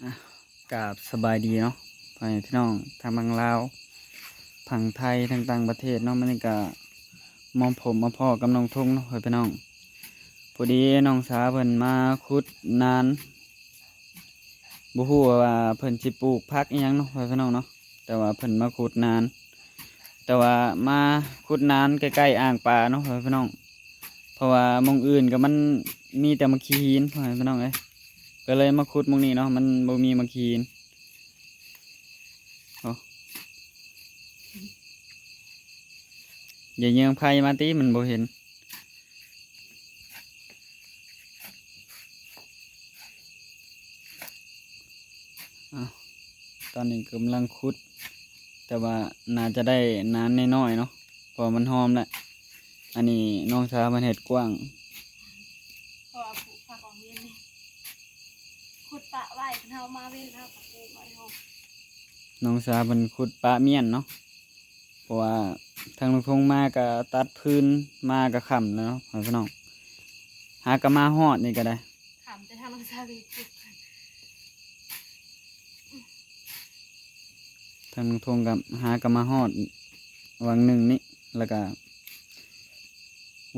ອ່ະ ກາບສະບາຍດີເນາະ ພໍ່ແມ່ພີ່ນ້ອງ ທັງຝັ່ງລາວ ຝັ່ງໄທ ທັງຕ່າງປະເທດເນາະ. ມື້ນີ້ກະມາພົບມາພໍ້ກັບນ້ອງທົງເນາະ ພໍ່ແມ່ພີ່ນ້ອງ. ພໍດີນ້ອງສາເພິ່ນມາຂຸດນານ ບໍ່ຮູ້ວ່າເພິ່ນຊິປູກຜັກອີ່ຫຍັງເນາະ ພໍ່ແມ່ພີ່ນ້ອງເນາະ, ແຕ່ວ່າເພິ່ນມາຂຸດນານ ແຕ່ວ່າມາຂຸດນານໃກ້ໆອ່າງປາເນາະ ພໍ່ແມ່ພີ່ນ້ອງ. ເພາະວ່າໝ່ອງອື່ນກໍມັນມີແຕ່ໝາກຂີ້ຫີນ ພໍ່ແມ່ພີ່ນ້ອງເອີຍ, ກໍເລີຍມາຂຸດໝ່ອງນີ້ເນາະ ມັນບໍ່ມີໝາກຂີ້ຫີນ. ໂອ້ ຢ່າເຍືອງໄຟມາຕິ ມັນບໍ່ເຫັນ. ອ້າວ ຕອນນີ້ກຳລັງຂຸດ ແຕ່ວ່າໜ້າຈະໄດ້ນານນ້ອຍໆເນາະ ເພາະວ່າມັນຫອມແລ້ວ. ອັນນີ້ນ້ອງສາວເພິ່ນເຮັດກວ້າງ ເພາະວ່າປູກຜັກອອກເວັນນີ້ ຂຸດປະໄວ້ ເພິ່ນເອົາມາເວັນ ເຮົາກໍປູກໄວ້ເນາະ. ນ້ອງສາວເພິ່ນຂຸດປະມ້ຽນເນາະ ເພາະວ່າທາງລຸງທົງມາກໍຕັດຟືນ ມາກໍຄ່ຳແລ້ວເນາະ ພໍ່ແມ່ພີ່ນ້ອງ. ຫາກໍມາຮອດນີ້ກໍໄດ້ ຂ້າມແຕ່ທາງນ້ອງສາວເຮັດ ທາງນ້ອງທົງກໍຫາກໍມາຮອດຫວ່າງໜຶ່ງນີ້ ແລ້ວກໍ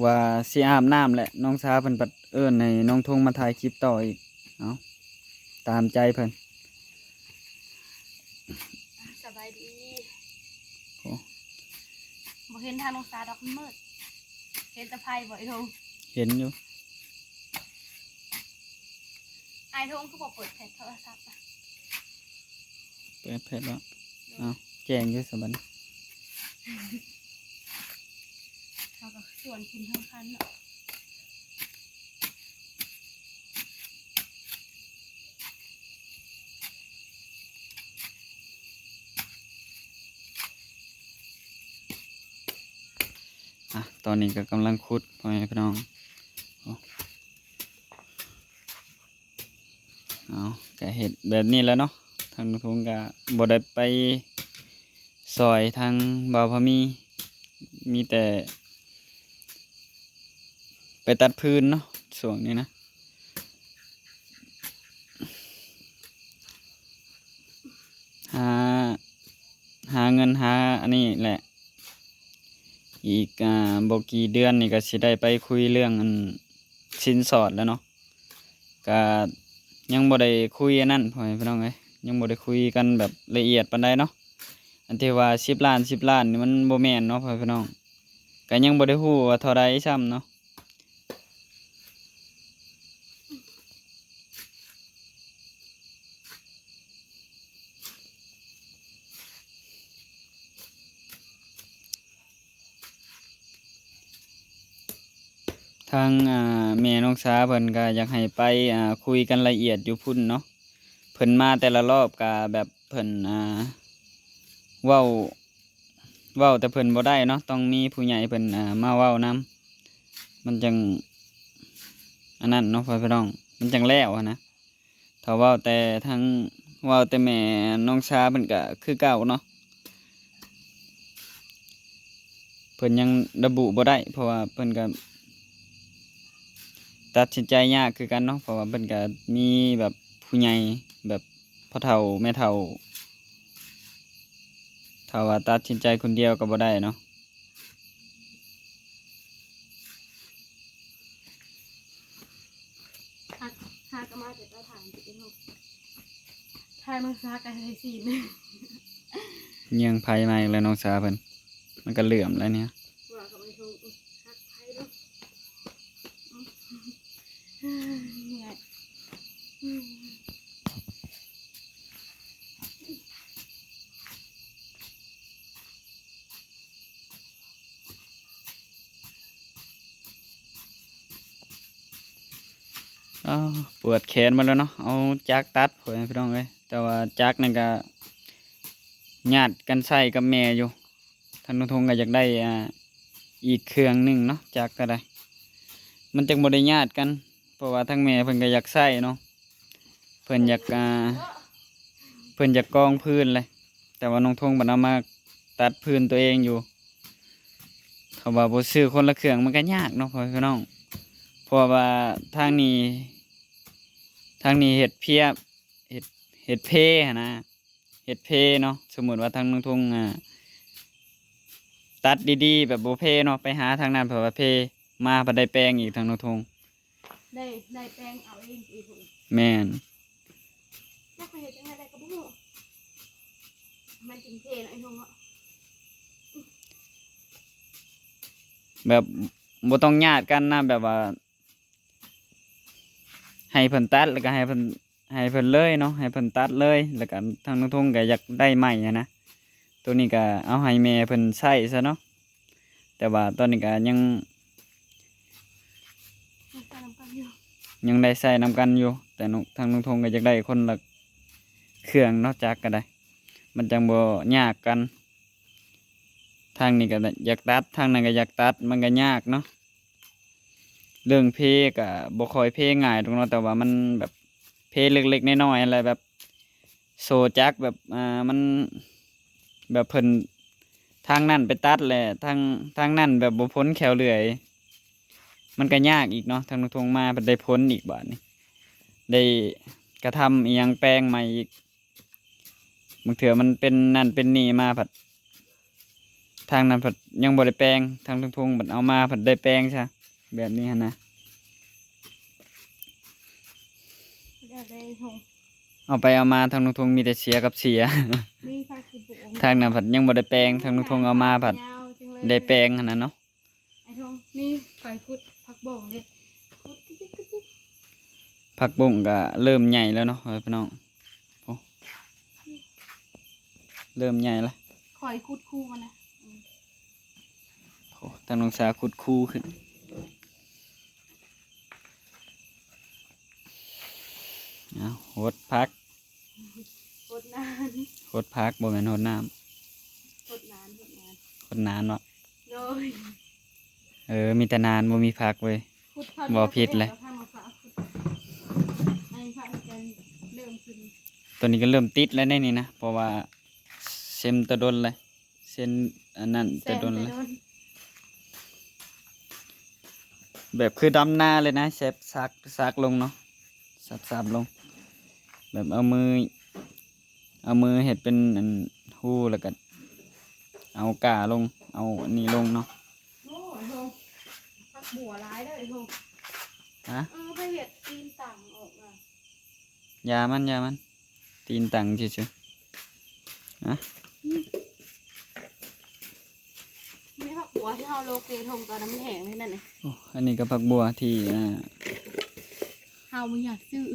ວ່າຊິອາບນ້ຳແຫຼະ ນ້ອງສາເພິ່ນພັດເອີ້ນໃຫ້ນ້ອງທົງມາຖ່າຍຄລິບຕໍ່ອີກ. ເອົາ ຕາມໃຈເພິ່ນ. ສະບາຍດີ. ໂອ້ ບໍ່ເຫັນທາງນ້ອງສາດອກ ມັນມືດ. ເຫັນແຕ່ໄຟບໍ່ ອ້າຍທົງ? ເຫັນຢູ່. ອ້າຍທົງຄືບໍ່ເປີດແຟລຊໂທລະສັບລະ? ເປີດແຟລແລ້ວ. ເອົາ ແຈ້ງຢູ່ສະບັດນີ້ ເຮົາກໍຊວນຂຶ້ນເທິງຄັນເນາະ. ອ່ະ ຕອນນີ້ກໍກຳລັງຂຸດ ພໍ່ແມ່ພີ່ນ້ອງ. ເອົາ ກໍເຮັດແບບນີ້ແຫຼະເນາະ. ທາງລຸງທົງກໍບໍ່ໄດ້ໄປຊ່ອຍທາງບ່າວພາມີ ມີແຕ່ໄປຕັດຟືນເນາະ ຊ່ວງນີ້ນະ. ຫາ ຫາເງິນຫາອັນນີ້ແຫຼະ. ອີກ ອ່າ ບໍ່ກີ່ເດືອນນີ້ກໍຊິໄດ້ໄປຄຸຍເລື່ອງອັນສິນສອດແລ້ວເນາະ. ກະຍັງບໍ່ໄດ້ຄຸຍອັນນັ້ນ ພໍ່ແມ່ພີ່ນ້ອງເອີຍ, ຍັງບໍ່ໄດ້ຄຸຍກັນແບບລະອຽດປານໃດເນາະ. ອັນທີ່ວ່າສິບລ້ານ ສິບລ້ານນີ້ມັນບໍ່ແມ່ນເນາະ ພໍ່ແມ່ພີ່ນ້ອງ, ກະຍັງບໍ່ໄດ້ຮູ້ວ່າເທົ່າໃດຊ້ຳເນາະ. ທາງ ອ່າ ແມ່ນ້ອງສາເພິ່ນກໍຢາກໃຫ້ໄປ ອ່າ ຄຸຍກັນລະອຽດຢູ່ພຸ້ນເນາະ. ເພິ່ນມາແຕ່ລະລອບກໍແບບເພິ່ນ ອ່າ ເວົ້າ ເວົ້າແຕ່ເພິ່ນບໍ່ໄດ້ເນາະ, ຕ້ອງມີຜູ້ໃຫຍ່ເພິ່ນ ອ່າ ມາເວົ້ານຳ ມັນຈັ່ງອັນນັ້ນເນາະ ພໍ່ແມ່ພີ່ນ້ອງ, ມັນຈັ່ງແລ້ວຫັ້ນນະ. ຖ້າເວົ້າແຕ່ທາງ ເວົ້າແຕ່ແມ່ນ້ອງສາເພິ່ນກະຄືເກົ່າເນາະ, ເພິ່ນຍັງລະບຸບໍ່ໄດ້ ເພາະວ່າເພິ່ນກະຕັດສິນໃຈຍາກຄືກັນເນາະ, ເພາະວ່າເພິ່ນກະມີແບບຜູ້ໃຫຍ່ ແບບພໍ່ເຖົ້າແມ່ເຖົ້າ, ຖ້າວ່າຕັດສິນໃຈຄົນດຽວກໍບໍ່ໄດ້ເນາະ. ຫາ ຫາກໍມາແຕ່ເຕົາຖ່ານຕິເນາະ, ຖ່າຍມັນສາກະໃສ່ຊີ້ນ. ເຍືອງໄຟມາອີກແລ້ວນ້ອງສາເພິ່ນ, ມັນກະເຫຼື້ອມແລ້ວນີ້. ວ່າກັບໄອ້ໂທງ ອື ຮັກໃຜເນາະ. ອ້າວ ປວດແຂນໝົດແລ້ວເນາະ, ເອົາຈັກຕັດ ພໍ່ແມ່ພີ່ນ້ອງເອີຍ. ແຕ່ວ່າຈັກນັ້ນກະຍາດກັນໃຊ້ກັບແມ່ຢູ່, ທາງລຸງທົງກໍຢາກໄດ້ ອ່າ ອີກເຄື່ອງໜຶ່ງເນາະ, ຈັກກໍໄດ້ ມັນຈັ່ງບໍ່ໄດ້ຍາດກັນ, ເພາະວ່າທາງແມ່ເພິ່ນກໍຢາກໃຊ້ເນາະ. ເພິ່ນຢາກ ອ່າ ເພິ່ນຢາກກອງຟືນເລີຍ, ແຕ່ວ່ານ້ອງທົງບັດເອົາມາຕັດຟືນຕົວເອງຢູ່. ຖ້າວ່າບໍ່ຊື້ຄົນລະເຄື່ອງມັນກໍຍາກເນາະ ພໍ່ແມ່ພີ່ນ້ອງ, ເພາະວ່າທາງນີ້ ທາງນີ້ເຮັດເພຍ ເຮັດ ເຮັດເພຫັ້ນນະ ເຮັດເພເນາະ. ສົມມຸດວ່າທາງນ້ອງທຸງ ອ່າ ຕັດດີໆ ແບບບໍ່ເພເນາະ ໄປຫາທາງນັ້ນ ເພາະວ່າເພມາພັດໄດ້ແປງອີກທາງນ້ອງທຸງ ໄດ້ ໄດ້ແປງເອົາເອງອີກ. ແມ່ນ ຈັກໄປເຮັດຈັ່ງໃດໄດ້ກໍບໍ່ຮູ້ ມັນຈຶ່ງເພເນາະ ໄອ້ທົງເນາະ. ແບບບໍ່ຕ້ອງຍາດກັນນະ ແບບວ່າ ໃຫ້ເພິ່ນຕັດ ແລ້ວກໍໃຫ້ເພິ່ນ ໃຫ້ເພິ່ນເລີຍເນາະ ໃຫ້ເພິ່ນຕັດເລີຍ. ແລ້ວກໍທາງນ້ອງທຸງກໍຢາກໄດ້ໃໝ່ຫັ້ນນະ ໂຕນີ້ກໍເອົາໃຫ້ແມ່ເພິ່ນໃຊ້ຊະເນາະ. ແຕ່ວ່າຕອນນີ້ກໍຍັງ ຍັງໃຊ້ນຳກັນຢູ່ ຍັງໄດ້ໃຊ້ນຳກັນຢູ່ ແຕ່ນ້ອງ ທາງນ້ອງທຸງກໍຢາກໄດ້ຄົນລະເຄື່ອງເນາະ ຈັກກໍໄດ້ ມັນຈັ່ງບໍ່ຍາກກັນ. ທາງນີ້ກໍຢາກຕັດ ທາງນັ້ນກໍຢາກຕັດ ມັນກໍຍາກເນາະ. ເລື່ອງເພກໍບໍ່ຄ່ອຍເພງ່າຍດອກເນາະ ແຕ່ວ່າມັນແບບເພເລັກໆນ້ອຍໆຫັ້ນແຫຼະ ແບບໂສ້ຈັກແບບ ອ່າ ມັນແບບເພິ່ນທາງນັ້ນໄປຕັດແຫຼະ ທາງ ທາງນັ້ນແບບບໍ່ພົ້ນແຂ້ວເລື່ອຍ ມັນກໍຍາກອີກເນາະ. ທາງນ້ອງທຸງມາເພິ່ນໄດ້ພົ້ນອີກບາດນີ້ ໄດ້ກະທຳອີ່ຫຍັງແປງໃໝ່ອີກ. ບາງເທື່ອມັນເປັນນັ້ນເປັນນີ້ມາພັດ ທາງນັ້ນພັດຍັງບໍ່ໄດ້ແປງ ທາງທຸງໆພັດເອົາມາພັດໄດ້ແປງຊະ ແບບນີ້ຫັ້ນນະ. ເອົາໄປເອົາມາທາງທຸງໆມີແຕ່ເສຍກັບເສຍ ທາງນັ້ນພັດຍັງບໍ່ໄດ້ແປງ ທາງທຸງໆເອົາມາພັດໄດ້ແປງຫັ້ນນະເນາະ. ໄອ້ທົງ ນີ້ຂ້ອຍຂຸດຜັກບົ້ງເດ້ ຂຸດກະຈິກກະຈິກ. ຜັກບົ້ງກະເລີ່ມໃຫຍ່ແລ້ວເນາະ ເອີ ພີ່ນ້ອງ ໂອ້ ເລີ່ມໃຫຍ່ລະ ຂ້ອຍຂຸດຄູ່ມັນນະ. ໂອ້ ທາງນ້ອງສາຂຸດຄູ່ຂຶ້ນ. ເອົາ ຫົດຜັກ ຫົດນານ ຫົດຜັກ ບໍ່ແມ່ນຫົດນ້ຳ ຫົດນານ ຫົດນານ ຫົດນານເນາະ. ໂດຍ ເອີ ມີແຕ່ນານ ບໍ່ມີຜັກເວີຍ ເວົ້າຜິດເລີຍ. ໂຕນີ້ກໍເລີ່ມຕິດແລ້ວໃນນີ້ນະ ເພາະວ່າເຊັມແຕ່ດົນແລ້ວ. ເຊັ່ນອັນນັ້ນແຕ່ດົນແລ້ວ ແບບຄືດຳນາເລີຍນະ ແຊບສາກ ສາກລົງເນາະ ສາບໆລົງ ແບບເອົາມື ເອົາມືເຮັດເປັນອັນຮູ ແລ້ວກໍເອົາກ້າລົງ ເອົາອັນນີ້ລົງເນາະ. ໂອ້ ໄອ້ໂທ ຜັກບົວຫຼາຍເດີໄອ້ໂທ. ຮະ? ເອີ ໄປເຮັດຕີນຕັ້ງອອກນະ. ຢ່າມັນ ຢ່າມັນ ຕີນຕັ້ງຊື່ໆ ນະ. ອືມ ມີຜັກບົວທີ່ເຮົາໂລກເກທົ່ງຕອນນັ້ນມັນແຫ້ງເລີຍນັ້ນ. ໂອ້ ອັນນີ້ກໍຜັກບົວທີ່ ອ່າ ເຮົາບໍ່ຢາກຊື້.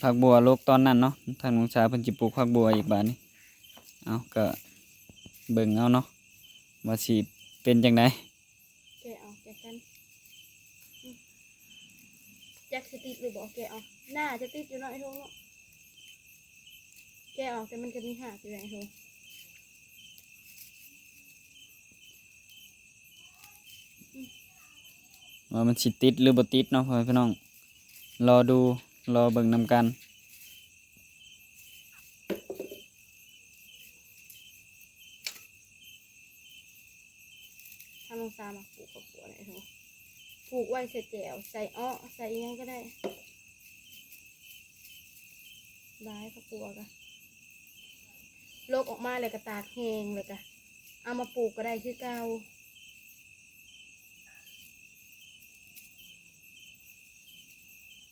ຜັກບົວໂລກຕອນນັ້ນເນາະ ທາງນ້ອງສາເພິ່ນຊິປູກຜັກບົວອີກບາດນີ້. ເອົາ ກໍເບິ່ງເອົາເນາະ ວ່າຊິເປັນຈັ່ງໃດ. ແກະອອກຈາກກັນ. ອືມ ຈັກຊິຕິດຫຼືບໍ່ ແກະອອກ. ໜ້າຈະຕິດຢູ່ເນາະໄອ້ໂທເນາະ. ແກະອອກ ແຕ່ມັນກໍມີຮາກຢູ່ໄດ໋ໂທ. ອືມ ວ່າມັນຊິຕິດຫຼືບໍ່ຕິດເນາະ ພໍ່ແມ່ພີ່ນ້ອງ. ລໍດູ ລໍເບິ່ງນຳກັນ. ທາງນ້ອງສາມັກປູກເຂົ້າປົວນີ້ ປູກໄວ້ໃສ່ແຈ່ວ ໃສ່ເອາະ ໃສ່ອີ່ຫຍັງກໍໄດ້. ຫຼາຍເຂົ້າປົວກະ ລົກອອກມາແລ້ວກະຕາກແຫ້ງ ແລ້ວກະເອົາມາປູກກໍໄດ້ຄືເກົ່າ.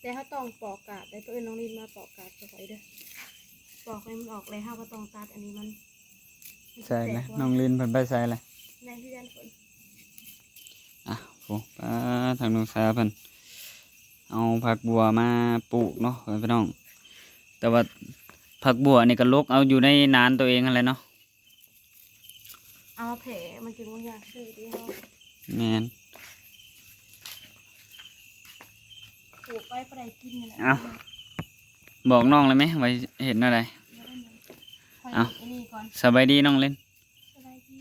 ແຕ່ເຮົາຕ້ອງປອກກາບໄດ໋ ເອີ້ນນ້ອງລິນມາປອກກາບຊ່ວຍຂ້ອຍເດີ. ປອກໃຫ້ມັນອອກແລ້ວ ເຮົາກໍຕ້ອງຕັດອັນນີ້ມັນ. ໃສ່ແລ້ວ ນ້ອງລິນເພິ່ນໄປໃສແລ້ວ? ໃນເຮືອນເພິ່ນ. ອ່ະ ໂອ້ ປາ ທາງນ້ອງສາເພິ່ນເອົາຜັກບົວມາປູກເນາະ ພີ່ນ້ອງ. ແຕ່ວ່າຜັກບົວນີ້ກໍລົກເອົາຢູ່ໃນນານໂຕເອງຫັ້ນແຫຼະເນາະ. ເອົາແຜ ມັນຈຶ່ງບໍ່ຍາກຊື້ຕິເຮົາ. ແມ່ນ ປູກໄວ້ບໍ່ໄດ້ກິນນີ້ແຫຼະ. ເອົາ ບອກນ້ອງແລ້ວແມ ວ່າເຮັດແນວໃດ. ເອົາ ສະບາຍດີນ້ອງລິນ. ສະບາຍດີ.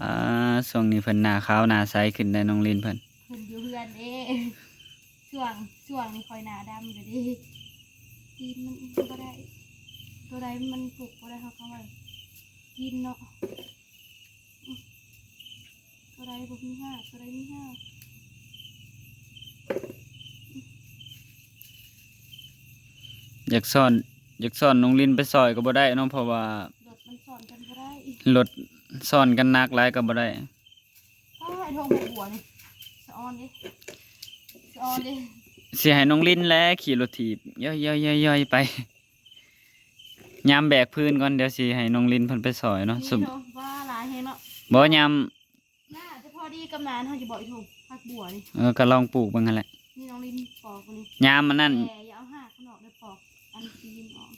ອ່າ ຊ່ວງນີ້ເພິ່ນໜ້າຂາວໜ້າໃສຂຶ້ນໄດ໋ ນ້ອງລິນເພິ່ນ. ເພິ່ນຢູ່ເຮືອນເດ້. ຊ່ວງ ຊ່ວງນີ້ຂ້ອຍໜ້າດຳເລີຍເດ້. ຕີນມັນບໍ່ໄດ້ ໂຕໃດມັນປຸກບໍ່ໄດ້ເຮົາກໍໄວ້ກິນເນາະ. ອືມ ໂຕໃດບໍ່ມີຮາກ ໂຕໃດມີຮາກ. ອືມ ຢາກສອນ ຢາກສອນນ້ອງລິນໄປຊ່ອຍກໍບໍ່ໄດ້ເນາະ ເພາະວ່າລົດມັນສອນກັນບໍ່ໄດ້ ລົດສອນກັນໜັກຫຼາຍກໍບໍ່ໄດ້. ອ້າຍ ໂທງບັວນີ້ ສະອອນເດ້ ສະອອນເດ້ ຊິໃຫ້ນ້ອງລິນແຫຼະຂີ່ລົດຖີບ ຍ່ອຍໆໆໆ ໄປ ຍາມແບກພື້ນກ່ອນ ດຽວຊິໃຫ້ນ້ອງລິນເພິ່ນໄປຊ່ອຍເນາະ. ນີ້ ສົມ ໂທງ ວ່າຫຼາຍແຮງເນາະ ບໍ່ ຍາມ ໜ້າຈະພໍດີກັບນາເຮົາຢູ່ບໍ່ ອີ່ໂທງ ຜັກບົວນີ້. ເອີ ກໍລອງປູກເບິ່ງຫັ້ນແຫຼະ ນີ້ນ້ອງລິນປອກນີ້ ຍາມອັນນັ້ນ ແຕ່ຢ່າເອົາຮາກມັນອອກເດີ ປອກອັນຊີ້ນອອກ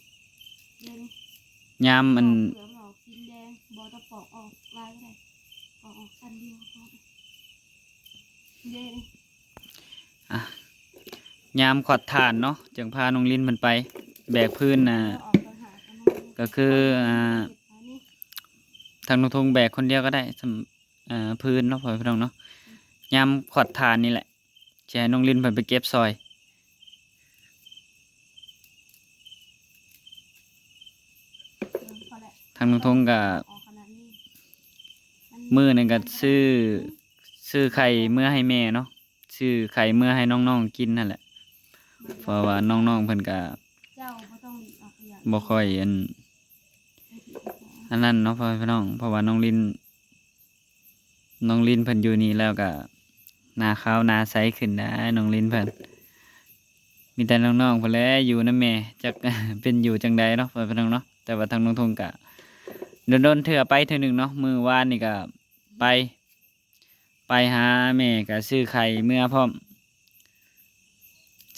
ເດ້. ຍາມອັນ ປອກເປືອກມັນອອກ ຊີ້ນແດງ ບໍ່ຕ້ອງປອກອອກຫຼາຍກໍໄດ້ ປອກອອກຊັ້ນດຽວພໍເດ້. ອ່ະ ຍາມຂອດຖ່ານເນາະ ຈຶ່ງພານ້ອງລິນເພິ່ນໄປແບກພື້ນນະ ເອີ ອອກຕ່າງຫາກກັນ ກໍຄື ອ່າ ອັນນີ້ ທາງນ້ອງທົງແບກຄົນດຽວກໍໄດ້ ສຳ ອ່າ ພື້ນເນາະ ພໍ່ແມ່ພີ່ນ້ອງເນາະ. ຍາມຂອດຖ່ານນີ້ແຫຼະ ຊິໃຫ້ນ້ອງລິນເພິ່ນໄປເກັບຊ່ອຍ. ເອີ ພໍແລ້ວ ທາງນ້ອງທົງກໍ ອອກຂະໜາດນີ້ ມື້ໜຶ່ງກໍຊື້ ຊື້ໄຂ່ເມືອໃຫ້ແມ່ເນາະ ຊື້ໄຂ່ເມືອໃຫ້ນ້ອງໆກິນຫັ້ນແຫຼະ ເພາະວ່ານ້ອງໆເພິ່ນກໍ ເຈົ້າບໍ່ຕ້ອງ ບໍ່ຄ່ອຍອັນ ອັນນັ້ນເນາະ ພໍ່ແມ່ພີ່ນ້ອງ ເພາະວ່ານ້ອງລິນ ນ້ອງລິນເພິ່ນຢູ່ນີ້ແລ້ວກະໜ້າຂາວໜ້າໃສຂຶ້ນໄດ໋ ນ້ອງລິນເພິ່ນ. ມີແຕ່ນ້ອງໆເພິ່ນແຫຼະຢູ່ນຳແມ່ ຈັກເປັນຢູ່ຈັ່ງໃດເນາະ ພໍ່ແມ່ພີ່ນ້ອງເນາະ. ແຕ່ວ່າທາງນ້ອງທົງກະດົນໆເທື່ອໄປເທື່ອໜຶ່ງເນາະ ມື້ວານນີ້ກະໄປ ໄປຫາແມ່ກະຊື້ໄຂ່ເມືອພ້ອມ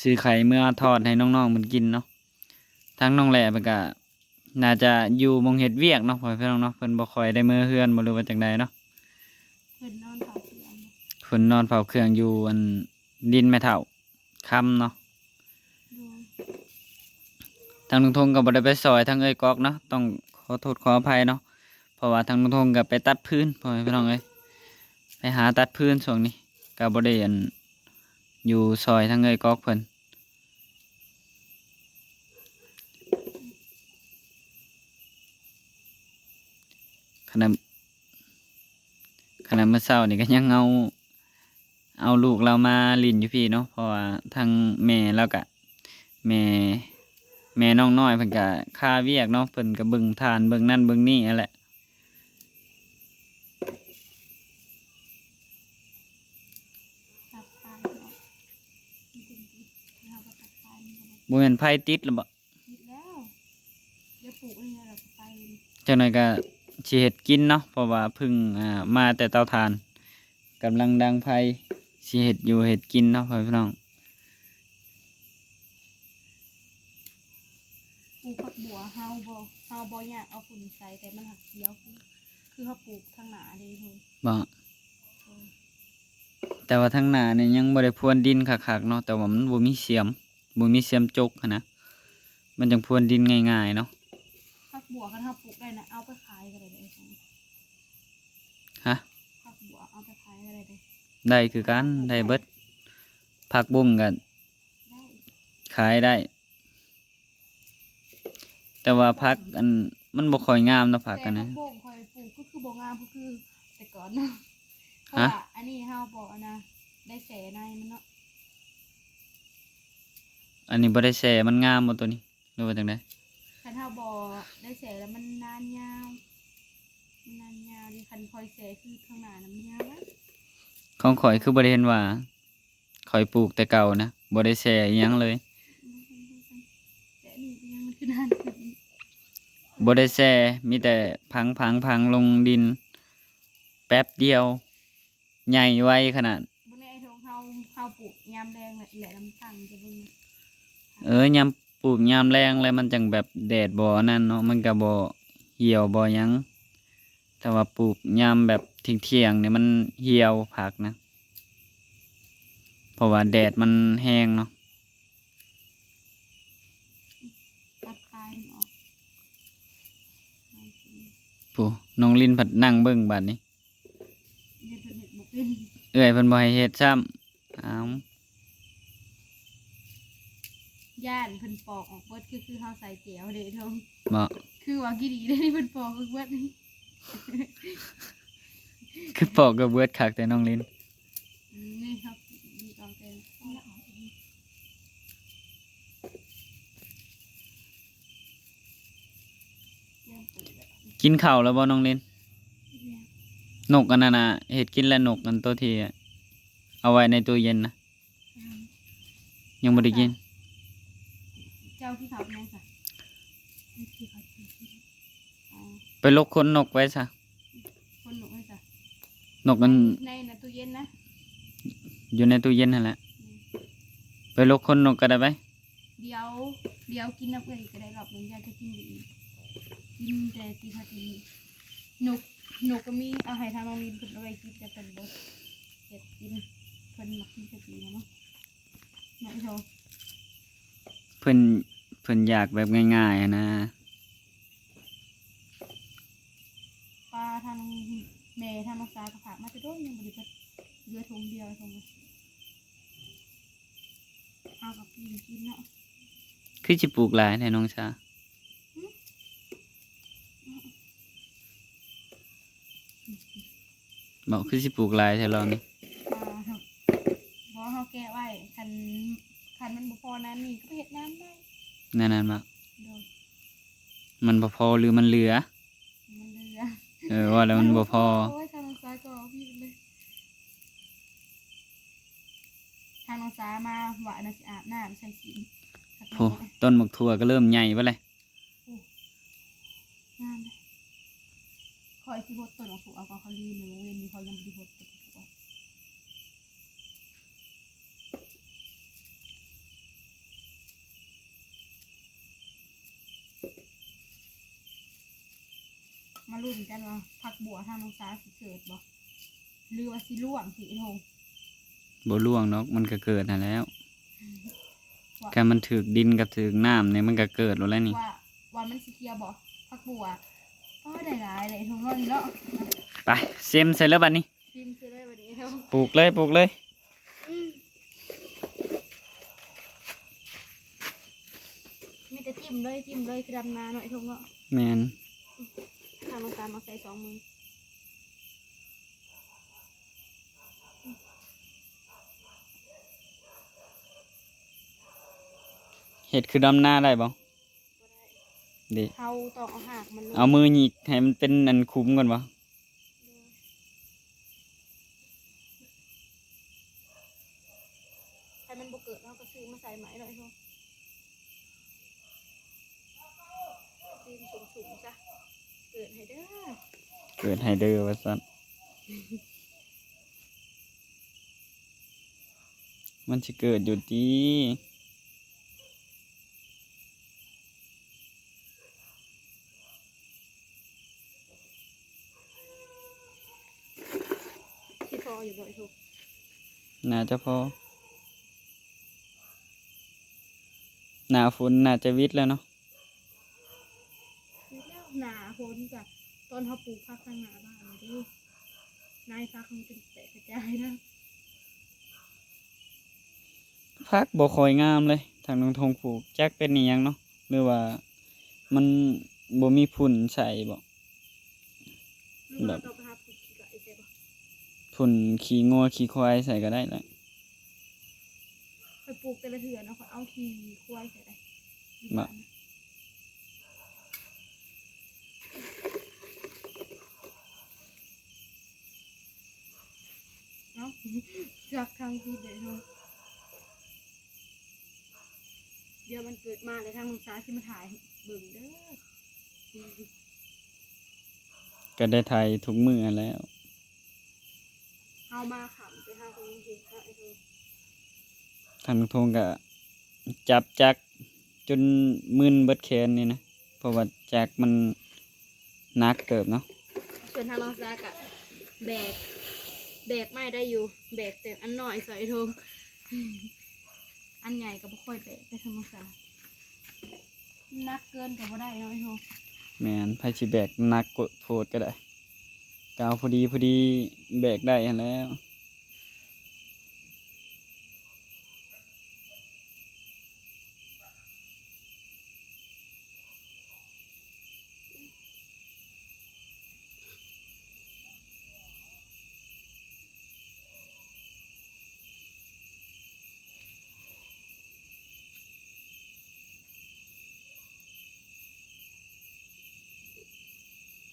ຊື້ໄຂ່ເມືອທອດໃຫ້ນ້ອງໆເພິ່ນກິນເນາະ. ທາງນ້ອງແຫຼເພິ່ນກະໜ້າຈະຢູ່ໝ່ອງເຮັດວຽກເນາະ ພໍ່ແມ່ພີ່ນ້ອງເນາະ ເພິ່ນບໍ່ຄ່ອຍໄດ້ເມືອເຮືອນບໍ່ ຫຼືວ່າຈັ່ງໃດເນາະ. ເພິ່ນນອນເຝົ້າເຄື່ອງ ເພິ່ນນອນເຝົ້າເຄື່ອງຢູ່ອັນດິນແມ່ເຖົ້າຄຳເນາະ. ໂດຍ ທາງລຸງທົງກໍບໍ່ໄດ້ໄປຊ່ອຍທາງເອື້ອຍກອກເນາະ ຕ້ອງຂໍໂທດຂໍອະໄພເນາະ ເພາະວ່າທາງລຸງທົງກໍໄປຕັດຟືນ ພໍ່ແມ່ພີ່ນ້ອງເອີຍ ໄປຫາຕັດຟືນຊ່ວງນີ້ ກໍບໍ່ໄດ້ອັນ ຢູ່ຊ່ອຍທາງເອື້ອຍກອກເພິ່ນ. ຂະໜາດ ຂະໜາດມື້ເຊົ້ານີ້ກໍຍັງເອົາ ເອົາລູກລາວມາຫຼິ້ນຢູ່ພີ້ເນາະ ເພາະວ່າທາງແມ່ລາວກະ ແມ່ ແມ່ນ້ອງນ້ອຍເພິ່ນກະຄາວຽກເນາະ ເພິ່ນກະເບິ່ງທ່ານເບິ່ງນັ້ນເບິ່ງນີ້ຫັ້ນແຫຼະ. ຕັດໄຟເນາະ ມັນເປັນຕິດ ເຮົາກໍຕັດໄຟມັນກໍໄດ້ ບໍ່ແມ່ນໄຟຕິດລະບໍ? ຕິດແລ້ວ ດຽວປູກອັນນີ້ແລ້ວກໍໄຟ ຈັກໜ່ອຍກໍຊິເຮັດກິນເນາະ ເພາະວ່າເພິ່ງ ອ່າ ມາແຕ່ເຕົາຖ່ານ ກຳລັງດັງໄຟ ຊິເຮັດຢູ່ເຮັດກິນເນາະ ພໍ່ແມ່ພີ່ນ້ອງ. ປູກຜັກບົວເຮົາບໍ່ ເຮົາບໍ່ຢາກເອົາຝຸ່ນໃສ່ ແຕ່ມັນຫັກຂຽວ ຄື ຄືເຮົາປູກທາງໜ້າເດ້ເຮີ້ຍ ບໍ່? ເອີ ແຕ່ວ່າທາງໜ້ານີ້ຍັງບໍ່ໄດ້ພວນດິນຄັກໆເນາະ ແຕ່ວ່າມັນບໍ່ມີສຽມ ບໍ່ມີສຽມຈົກຫັ້ນນະ ມັນຈັ່ງພວນດິນງ່າຍໆເນາະ. ຜັກບົວຄັນເຮົາປູກໄດ້ນະ ເອົາໄປຂາຍກໍໄດ້ເດ້. ຮະ? ຜັກບົວເອົາໄປຂາຍກໍໄດ້ເດ້. ໄດ້ຄືກັນ ໄດ້ເບິດ ຜັກບຸ້ງກໍ ໄດ້ ຂາຍໄດ້ ແຕ່ວ່າຜັກອັນ ມັນບໍ່ຄ່ອຍງາມເນາະ ຜັກອັນນັ້ນ ແຕ່ຜັກບົ້ງຂ້ອຍປູກກໍຄືບໍ່ງາມ ກໍຄືແຕ່ກ່ອນເນາະ ເພາະວ່າ ຮະ? ອັນນີ້ເຮົາບໍ່ ອັນນະ ໄດ້ແຊ່ໃນມັນເນາະ. ອັນນີ້ບໍ່ໄດ້ແຊ່ ມັນງາມບໍ່ໂຕນີ້ ຫຼືວ່າຈັ່ງໃດ? ຄັນເຮົາບໍ່ໄດ້ແຊ່ແລ້ວມັນນານຍາວ ມັນນານຍາວເດ້. ຄັນຂ້ອຍແຊ່ຄືຂ້າງໜ້ານະ ມັນຍາວນະ. ຂອງຂ້ອຍຄືບໍ່ໄດ້ເຫັນວ່າ ຂ້ອຍປູກແຕ່ເກົ່ານະ ບໍ່ໄດ້ແຊ່ອີ່ຫຍັງເລີຍ ແຕ່ອັນນີ້ກໍຍັງຄືນານຂຶ້ນ ບໍ່ໄດ້ແຊ່ ມີແຕ່ຝັງໆໆລົງດິນ ແປັບດຽວ ໃຫຍ່ໄວຂະໜາດ. ບໍ່ແນ່ ເຮົາ ເຮົາປູກຍາມແລງແຫຼະ ແລະລຳຕັ້ງຈະເບິ່ງ. ເອີ ຍາມປູກຍາມແລງແລ້ວມັນຈັ່ງແບບແດດບໍ່ອັນນັ້ນເນາະ ມັນກໍບໍ່ຫ່ຽວບໍ່ຫຍັງ. ແຕ່ວ່າປູກຍາມແບບທ່ຽງໆນີ້ມັນຫ່ຽວຜັກນະ ເພາະວ່າແດດມັນແຮງເນາະ. ຕັດຄາຍມັນອອກ ຜູ້ ນ້ອງລິນພັດນັ່ງເບິ່ງບາດນີ້. ເຮັດ ເຮັດບໍ່ເປັນ ເອື້ອຍເພິ່ນບໍ່ໃຫ້ເຮັດຊ້ຳ. ອ້າວ ຢ້ານເພິ່ນປອກອອກເບິດ ຄື ຄືເຮົາໃສ່ແຈວເດ້ ເທິງ ບໍ່ ຄືວ່າຂີ້ດີເດ້ ເພິ່ນປອກອອກເບິດນີ້ ຄືປອກກໍເບິດຄັກແຕ່ນ້ອງລິນ. ອືມ ນີ້ເຮົາດີດອອກແຕ່ ເອົາລະ ເອົາອີກ. ກິນເຂົ້າແລ້ວບໍ່ນ້ອງລິນ? ນົກອັນນັ້ນນະ ເຮັດກິນແລ້ວ ນົກອັນໂຕທີ່ເອົາໄວ້ໃນຕູ້ເຢັນນະ? ຍັງບໍ່ໄດ້ກິນ. ເຈົ້າກິນເຂົ້າໄປຫຍັງຊະ? ໄປຫຼົກຂົນນົກໄວ້ຊະ. ຂົນນົກໄວ້ຊະ. ນົກອັນ ໃນ ໃນຕູ້ເຢັນນະ? ຢູ່ໃນຕູ້ເຢັນຫັ້ນແຫຼະ. ອືມ ໄປຫຼົກຂົນນົກກໍໄດ້ໄປ. ດຽວ ດຽວກິນນຳເອື້ອຍອີກກໍໄດ້ ລອບໜຶ່ງ ຢ້ານຈະກິນບໍ່ອີ່ມ. ກິນແຕ່ຕີພາຕີ ນົກ ນົກກໍມີ ເອົາໃຫ້ທາງນ້ອງມິນເພິ່ນເອົາໄວ້ກິນ ແຕ່ເພິ່ນບໍ່ເຮັດກິນ ເພິ່ນມັກກິນແຕ່ຕີນະເນາະ. ເນາະ ເພິ່ນ ເພິ່ນຢາກແບບງ່າຍໆຫັ້ນນະ. ປາທາງແມ່ທາງນ້ອງສາກໍຝາກມາແຕ່ດົນ ຍັງບໍ່ໄດ້ເບິດ ເຫຼືອຖົງດຽວ ຖົງ ເຮົາກໍກິນ ກິນເນາະ. ຄືຊິປູກຫຼາຍແທ້ນ້ອງສາ? ຫື? ບໍ່ ຄືຊິປູກຫຼາຍແທ້ລອບນີ້? ອ່າ ບໍ່ ເຮົາແກະໄວ້ ຄັນ ຄັນມັນບໍ່ພໍນັ້ນນີ້ ກໍໄປເຮັດນ້ຳໄດ້ ແນວນັ້ນບໍ່? ໂດຍ ມັນບໍ່ພໍ ຫຼືມັນເຫຼືອ? ມັນເຫຼືອ. ເອີ ວ່າແລ້ວມັນບໍ່ພໍ. ໂອ້ຍ ທາງນ້ອງສາກໍເອົາພີ້ເລີຍ. ທາງນ້ອງສາມາວ່າອັນນັ້ນ ຊິອາບນ້ຳໃສ່ສີນ. ໂອ້ ຕົ້ນໝາກຖົ່ວກໍເລີ່ມໃຫຍ່ເບິດແລ້ວ. ໂອ້ ງາມເດ້. ຂ້ອຍຊິຫົດຕົ້ນໝາກຖົ່ວ ເອົາ ກໍຂ້ອຍລືມ ມື້ເວັນນີ້ຂ້ອຍຍັງບໍ່ໄດ້ຫົດຕົ້ນໝາກຖົ່ວ. ມາລຸ້ນກັນວ່າຜັກບົ່ວທາງນ້ອງສາຊິເກີດບໍ່ ຫຼືວ່າຊິລ່ວງຊິໂຮງ? ບໍ່ລ່ວງດອກ ມັນກໍເກີດຫັ້ນແລ້ວ. ອືມ ວ່າ ຄັນມັນຖືກດິນກັບຖືກນ້ຳນີ້ ມັນກໍເກີດໂລດແລ້ວນີ້. ວ່າ ວ່າມັນຊິເຄຍບໍ່ ຜັກບົ່ວ? ໂອ້ຍ ໄດ້ຫຼາຍເລີຍໂຮງເຮົານີ້ເນາະ. ໄປ ເຊັມໃສ່ເລີຍບັດນີ້. ຖິ້ມໃສ່ເລີຍບັດນີ້. ປູກເລີຍ ປູກເລີຍ. ອືມ ມີແຕ່ຖິ້ມເລີຍ ຖິ້ມເລີຍ ຄືດຳນາເນາະ ໄອ້ທົງເນາະ. ແມ່ນ. ທາງນ້ອງຕາມເອົາໃສ່ສອງມື. ເຮັດຄືດຳນາໄດ້ບໍ່? ບໍ່ໄດ້ ເດ້ ເຮົາຕ້ອງເອົາຮາກມັນລົງ ເອົາມືຫຍິກໃຫ້ມັນເປັນອັນຂຸມກ່ອນບໍ່? ໂດຍ ຄັນມັນບໍ່ເກີດ ເຮົາກໍຊື້ມາໃສ່ໃໝ່ເນາະ ໄອ້ໂທ. ຕີນສູງໆຊະ ເກີດໃຫ້ເດີ ເກີດໃຫ້ເດີວ່າຊັ້ນ. ມັນຊິເກີດຢູ່ຕິ. ຊິພໍຢູ່ບໍ່ ໄອ້ໂທ? ໜ້າຈະພໍ. ໜ້າຝົນໜ້າຈະຫວິດແລ້ວເນາະ. ແລ້ວໜ້າຝົນກະຕອນເຮົາປູກຜັກທາງໜ້າບ້ານນີ້ເດ້ ນາຍຜັກມັນຈົນແຕກກະຈາຍນະ. ຜັກບໍ່ຄ່ອຍງາມເລີຍ ທາງນ້ອງທົງປູກ ຈັກເປັນອີ່ຫຍັງເນາະ ຫຼືວ່າມັນບໍ່ມີຝຸ່ນໃສ່ບໍ່? ຫຼືວ່າ ແບບ ຕ້ອງໄປຫາຜຸ່ນຂີ້ໄກ່ໃສ່ບໍ່? ຝຸ່ນຂີ້ງົວຂີ້ຄວາຍໃສ່ກໍໄດ້ແຫຼະ. ຂ້ອຍປູກແຕ່ລະເທື່ອເນາະ ຂ້ອຍເອົາຂີ້ຄວາຍໃສ່ໄດ້ຢູ່ ບໍ່ ບ້ານນະ. ເອົ້າ ຈັກທາງຜິດເດ້ເນາະ. ດຽວມັນເກີດມາແລ້ວ ທາງນ້ອງສາຊິມາຖ່າຍໃຫ້ເບິ່ງເດີ. ກໍໄດ້ຖ່າຍທຸກມື້ຫັ້ນແຫຼ້ວ. ເຮົາມາຄ່ຳແຕ່ເຮົາກໍຍັງເຫັນເນາະ ໄອ້ໂທ. ທາງລຸງທົງກໍຈັບຈັກຈົນມຶນເບິດແຂນນີ້ນະ ເພາະວ່າຈັກມັນໜັກເຕີບເນາະ. ສ່ວນທາງນ້ອງສາກະແບກ ແບກໄມ້ໄດ້ຢູ່ ແບກແຕ່ອັນນ້ອຍຊ່ອຍໂທ ອັນໃຫຍ່ກໍບໍ່ຄ່ອຍແບກໄດ້ທາງນ້ອງສາ. ໜັກເກີນກໍບໍ່ໄດ້ເນາະ ໄອ້ໂທ. ແມ່ນ ໃຜຊິແບກໜັກໂພດກໍໄດ້ ກໍເອົາພໍດີໆ ແບກໄດ້ຫັ້ນແຫຼ້ວ.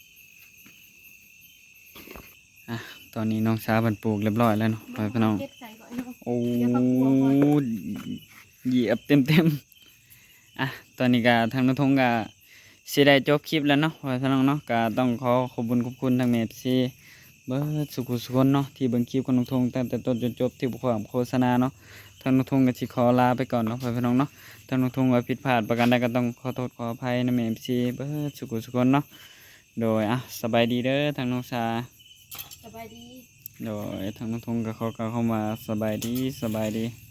ເ ອ່ະ ຕອນນີ້ນ້ອງສາເພິ່ນປູກຮຽບຮ້ອຍແລ້ວເນາະ ພໍ່ແມ່ພີ່ນ້ອງ. ເກັບໃສ່ກ່ອນເນາະ. ໂອ້ ຢຽບເຕັມໆ. ອ່ະ ຕອນນີ້ກະທາງນ້ອງທົງກະຊິໄດ້ຈົບຄລິບແລ້ວເນາະ ພໍ່ແມ່ພີ່ນ້ອງເນາະ. ກະຕ້ອງຂໍຂອບບຸນຂອບຄຸນທາງແມ່ເອັຟຊີເບິດສູ່ຜູ້ສູ່ຄົນເນາະ ທີ່ເບິ່ງຄລິບຂອງນ້ອງທົງຕັ້ງແຕ່ຕົ້ນຈົນຈົບ ທີ່ບໍ່ຂ້າມໂຄສະນາເນາະ. ທາງນ້ອງທົງກະຊິຂໍລາໄປກ່ອນເນາະ ພໍ່ແມ່ພີ່ນ້ອງເນາະ. ທາງນ້ອງທົງວ່າຜິດພາດປະການໃດກະຕ້ອງຂໍໂທດຂໍອະໄພນຳແມ່ເອັຟຊີເບິດສູ່ຜູ້ສູ່ຄົນເນາະ. ໂດຍ ອ່ະ ສະບາຍດີເດີ ທາງນ້ອງສາ. ສະບາຍດີ. ໂດຍ ທາງນ້ອງທົງກະຂໍກ່າວຄຳວ່າສະບາຍດີ ສະບາຍດີ.